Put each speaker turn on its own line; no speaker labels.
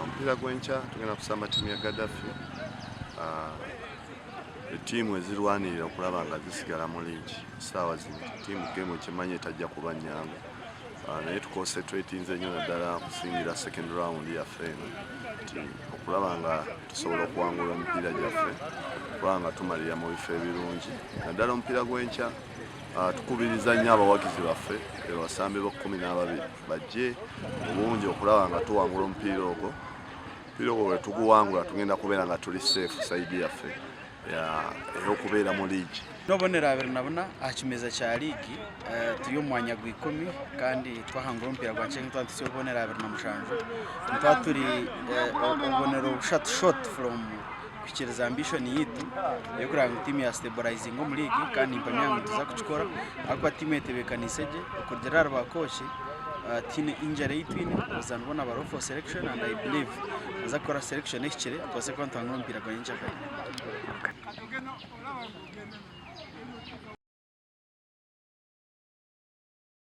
Omupiira gw'enkya tugenda kusamba ttiimu ya Gaddafi, ettiimu ezirwanirira okulaba nga zisigala mu liigi essaawa zino. Ttiimu geemu okimanyi etajja kuba nnyangu naye tukonsentratinze nnyo naddala okusingira second round yaffe eno nti okulaba nga tusobola okuwangula emipiira gyaffe okulaba nga tumalira mu bifo ebirungi naddala omupiira gw'enkya. Tukubiriza nnyo abawagizi baffe abasambi b'okkumi n'ababiri bajje mu bungi okulaba nga tuwangula omupiira ogwo. Omupiira ogwo bwe tuguwangula tugenda kubeera nga tuli safe side yaffe ey'okubeera mu liigi.
N'obubonero 24 aha kimeeza kya liigi turi omu mwanya gwa ikumi kandi twahangura omupiira gwa Nkyenge twaba nituhitsya obubonero 27 nituba turi obubonero bushatu short from kuhikiiriza ambition yaitu ey'okureba ngu tiimu ya stabilizinga omu liigi kandi nimpamya ngu nituza kukikora ahabw'okuba tiimu etebeekaniise gye okurugiirira ahari ba kooki tihaine injury ei twine abazaani boona bariho for selection and I believe nibaza kukora selection ehikire tubaase kuba nituhangura omupiira gwa nyenkyakare.